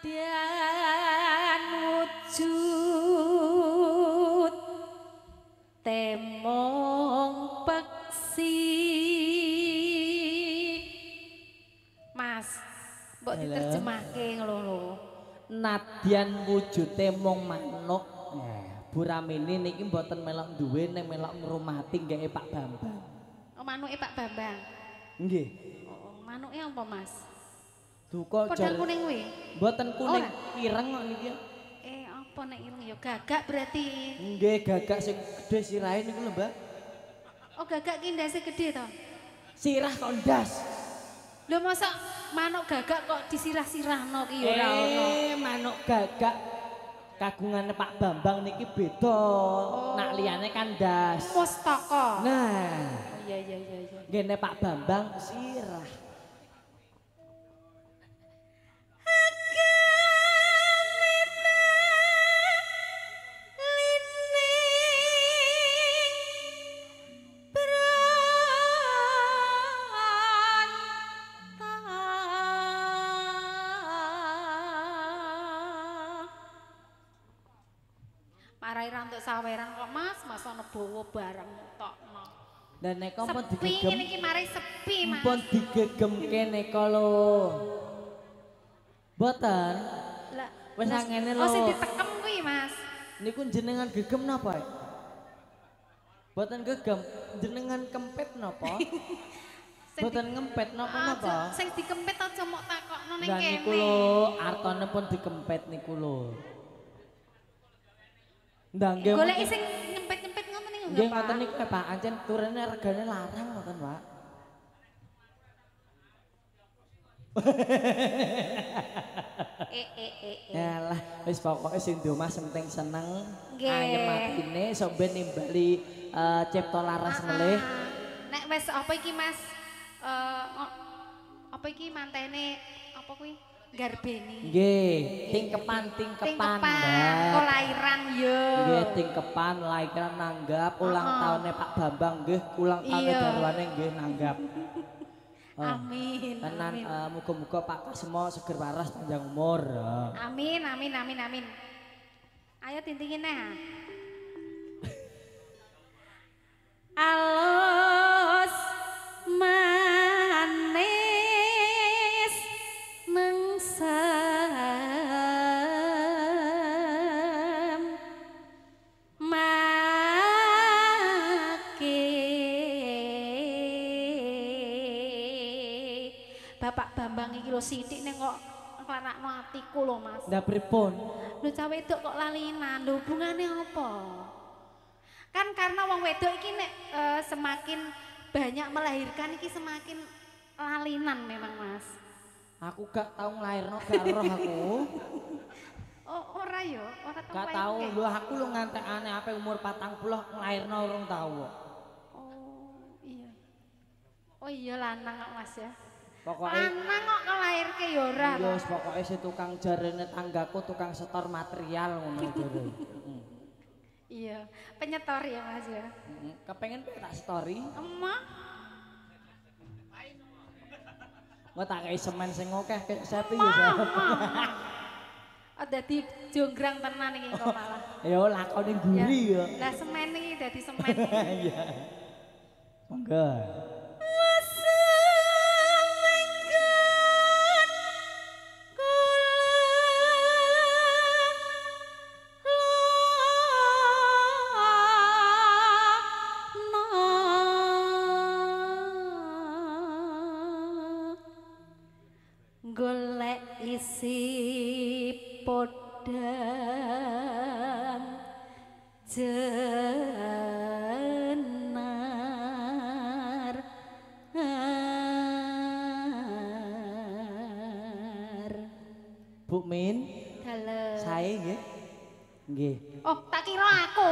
Nadyan wujud temong peksi. Mas, mbok diterjemahke ngono lho. Nadyan wujute mung manuk. Bu Ramini niki mboten melok duwe ning melok ngrumati nggeke Pak Bambang. Oh, manuke Pak Bambang. Nggih. Oh, manuke apa, Mas? Duka jar kuning kuwi. Mboten kuning, ireng kok niki. Apa nek ireng ya gagak berarti. Nggih, gagak sing gedhe sirahe niku lho, Mbak. Oh, gagak ki ndase gedhe to? Sirah kok ndas. Lho mosok manuk gagak kok disirah-sirahno ki ya ora ono. Manuk gagak kagungane Pak Bambang niki beda. Oh. Nak liyane kan ndas. Mustaka. Nah. Oh, iya iya iya iya. Ngene Pak Bambang sirah. Saweran kok Mas, Mas ana bawa barang tokno. Lah nek pun digegem ngene iki mari sepi Mas. Pun digegemke neka lho. Mboten. Lah wis ngene lho. Oh sing ditekem kuwi Mas. Niku jenengan gegem napa? Mboten gegem, jenengan kempit napa? Mboten ngempet napa-napa? Sing dikempit aja mok takokno ning kene. Lah niku lho, artone pun dikempit niku lho. Ndang nggih. Goleki sing nyempit-nyempit ngoten niku nggih. Nggih ngoten niku Pak, ancen turene regane larang ngoten, Pak. Yalah, wis pokoke sing di omah penting seneng, ayem atine sok ben nimbali cipta laras melih. Nek wis apa iki Mas? Apa iki mantene apa kuwi? Garbeni. Nggih, tingkepan, tingkepan. Kelairan yo. Nggih, tingkepan, lairan nanggap, ulang tahunnya Pak Bambang nggih, ulang tahunnya garwane nggih nanggap. Amin. Tenan muga-muga Pak Kasmo seger waras panjang umur. Amin, amin, amin, amin. Ayo tintingin neh. Alus manis nengsem make. Bapak Bambang iki lho sithik ning kok nglarakno atiku lho Mas. Ndak pripun? Lho cah wedok kok lalinan, lho hubungane apa? Kan karena wong wedok iki nek semakin banyak melahirkan iki semakin lalinan memang Mas. Aku gak tau nglairno, gak roh aku. Oh, ora yo, ora tau. Gak tau, lho aku lho ngantekane ape umur 40 nglairno urung tau kok. Oh, iya. Oh iya lanang kok Mas ya. Pokoke lanang kok nglairke ya ora. Ya wis pokoke si tukang jarene tanggaku tukang setor material ngono jare. Iya, penyetor ya Mas ya. Kepengen tak story? Emah. Engko tak kei semen sing akeh kek sepi ya. Oh dadi jonggrang tenan iki kok malah. Ya lakone nguri ya. Lah semen iki dadi semen. Iya. Monggo. Golek isi podang jenar. Bu Min, dalem. Sae nggih. Nggih. Oh, tak kira aku.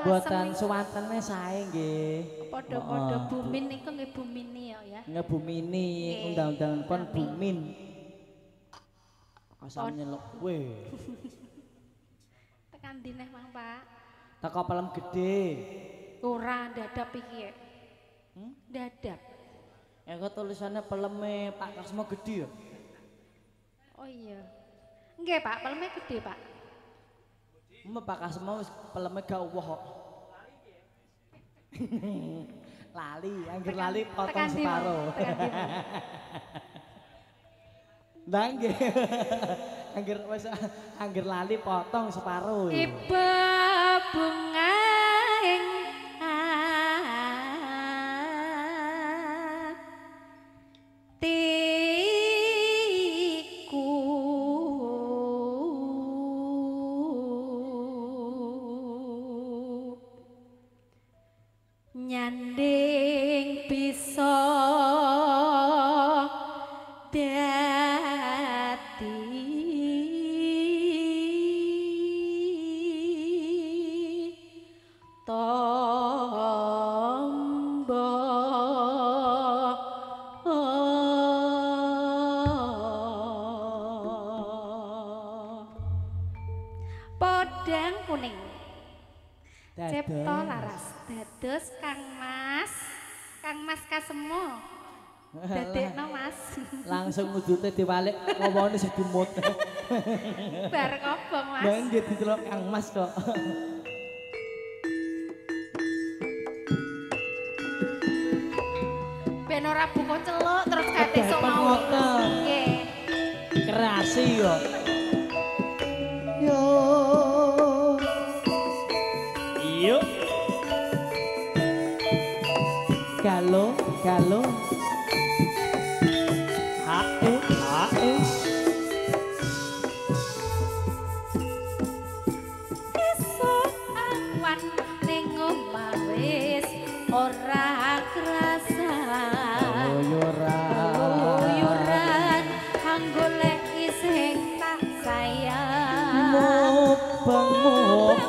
Mboten suwantene sae nggih. Padha-padha Bu Min niku nggih Bu Mini ya ya. Nggih Bu Mini, undang-undang pun Bu Min. Asal nyeluk kowe. Tekan ndi neh Mang Pak? Teko pelem gedhe. Ora dadap iki. Dadap. Ya kok tulisannya peleme Pak Kasmo gedhe ya? Oh iya. Nggih, Pak, peleme gede, Pak. Pak Kasmo wis peleme gak uwoh kok. Lali, angger lali potong separo. Lah nggih. Angger wis angger lali potong separo. Ibu bunga ing atiku nyanding bisa dadi tombo. Podang kuning Cipta Laras dados Kang Mas, Kang Mas Kasemo. Dadekno Mas. Langsung wujute diwalik ngomongane sing dimut. Bar kobong Mas. Lah nggih diceluk Kang Mas kok. Ben ora buka celuk terus kate sok mau. Nggih. Kerasi kok. Yo. Yuk. Galo, galo. Hae, hae. Esuk awan ning omah wis ora krasa. Keluyuran anggoleki sing tak sayang. Mubeng mubeng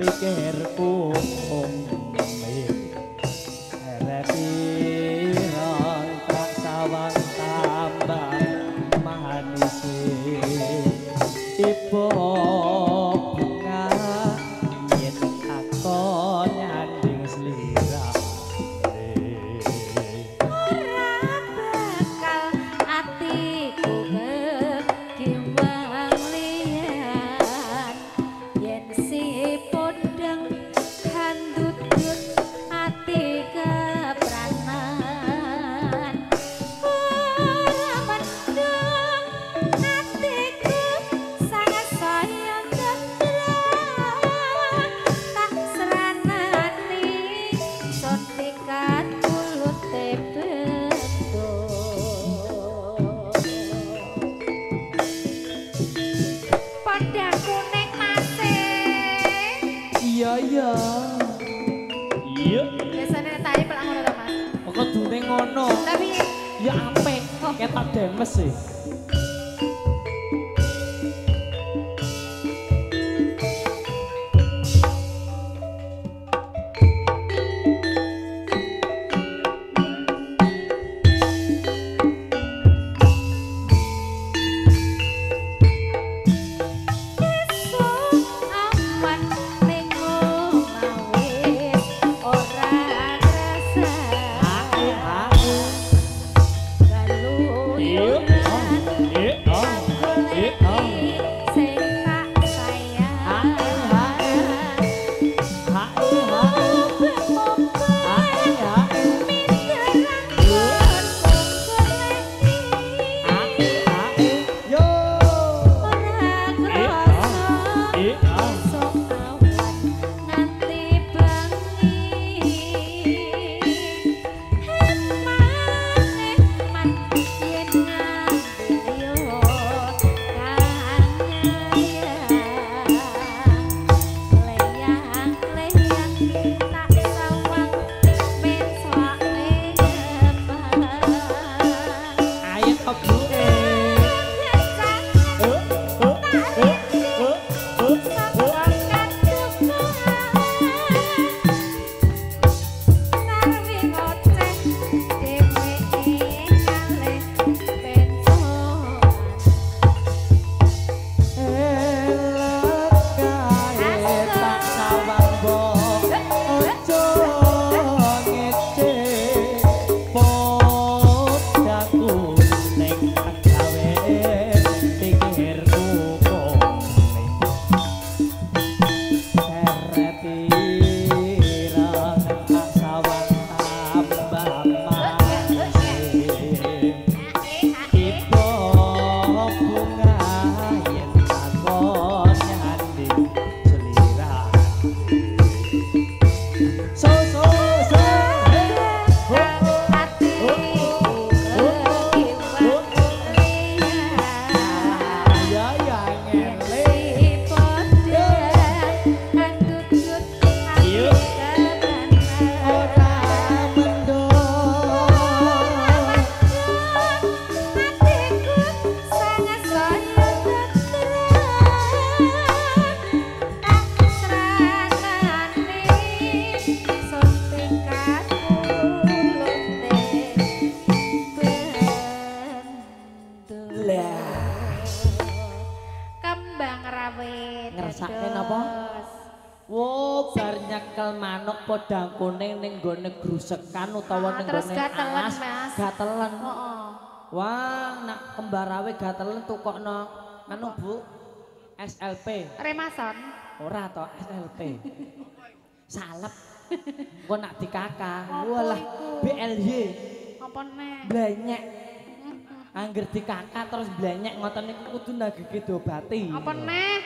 pikirku ummi pirang tak sawang tambah manise ibu bunga yen aku nyanding slira ora bakal atiku kekiwang liyan yen si podang handutut ati kepranan ora mendung atiku sangat sayang tentrem tak seranani sotikan mulute bendo. Podang kuning mase. Iya iya. Iya. Biasane tae pelak ngono to, Mas. Kok kudune ngono. Tapi ya apik, ketok demes sih. Esuk awan ning omah wis ora krasa. Hae hae. Keluyuran Ngersake napa? Wo bar nyekel manuk podang kuning ning nggone grusekan utawa ning nggone alas gatelen. Heeh. Wah, nak kembarawe gatelen tukokno anu Bu SLP. Remason. Ora to SLP. Salep. Engko nak dikaka. Walah BLY. Apa neh? Blenyek. Angger dikaka terus blenyek ngoten niku kudu nageke diobati. Apa neh?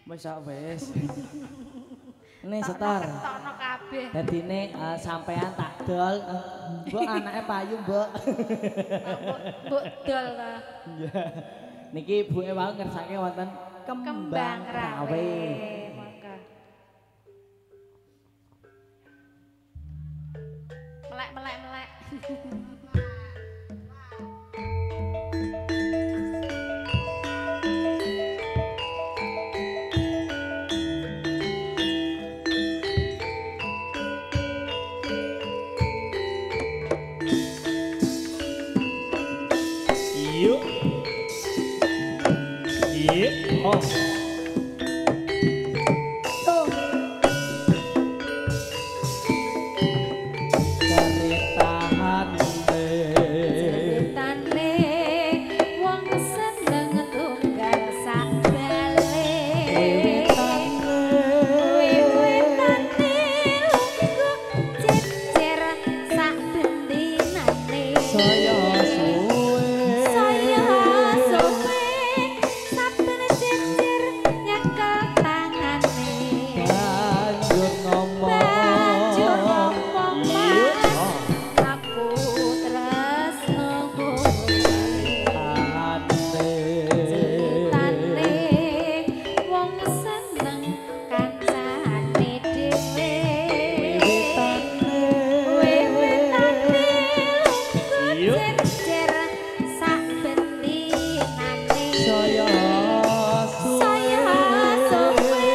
Wis wis. Ini setor. Ketokno kabeh. Dadine sampean tak dol. Mbok anake payu, Mbok. Mbok dol ta. Iya. Niki ibuke wau ngersake wonten Kembang Rawe. Monggo. Melek melek melek. Oh. Ceritane wong seneng tunggal sak bale. Wiwitane lungguh jejer sak bendinane. Saya suwe. Saya suwe saben jejer nyekel tangane. Banjur ngomong. Banjur ngomong Mas, aku tresno kowe. Ceritane wong seneng kancane dhewe. Wiwitane lungguh jejer sak bendinane. Saya Saya suwe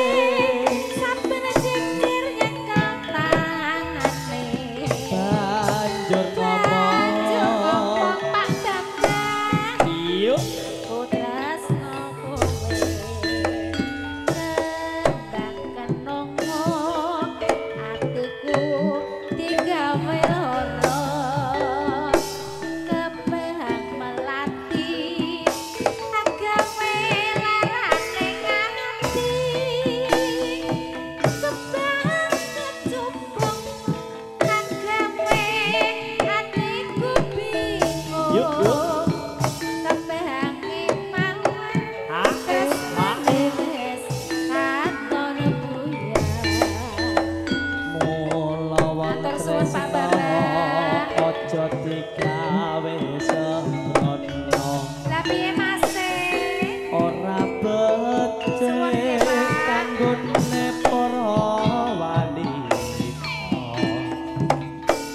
saben jejer nyekel tangane. Banjur Banjur ngomong. ngomong Pak Bambang, Yuk. ku tresno kowe. Kembang kenongo atiku digawe lara. Kembang melati agawe larane ngati. Kembang kecubung agawe atiku bingung. Yuk, yuk. Kembange mawar Ha, tresnane wis katon buyar. Mula wong Matur suwun, Pak tresno Bambang. aja digawe sembrono. Lah piye Mase? Ora Suwun nggih, becik Pak. kanggone para wanita.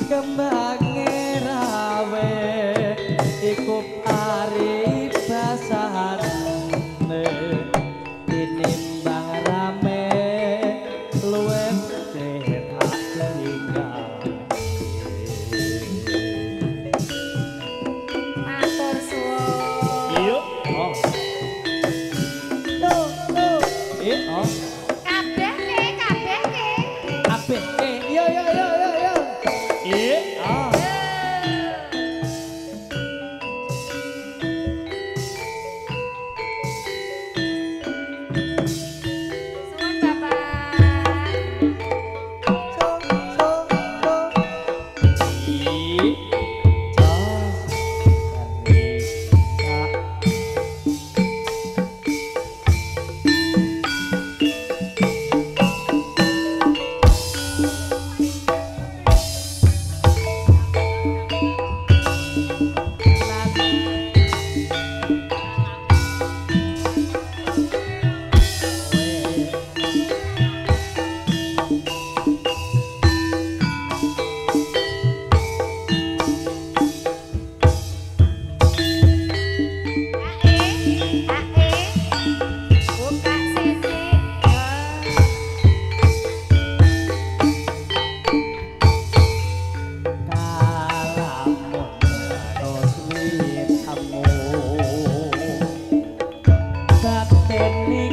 Kembange rawe iku paribasane tinimbang rame luwih cetak tinggal. Matur suwun. Iya. Oh. Tuh, tuh. Iya, oh. Kabeh ke, kabeh ke. Kabeh. Yo yo yo yo yo. Iya. Oh. Suwun Bapak. So so so. Iya. Ae, ae. Buka sisik. Kalamun terus witamu bateni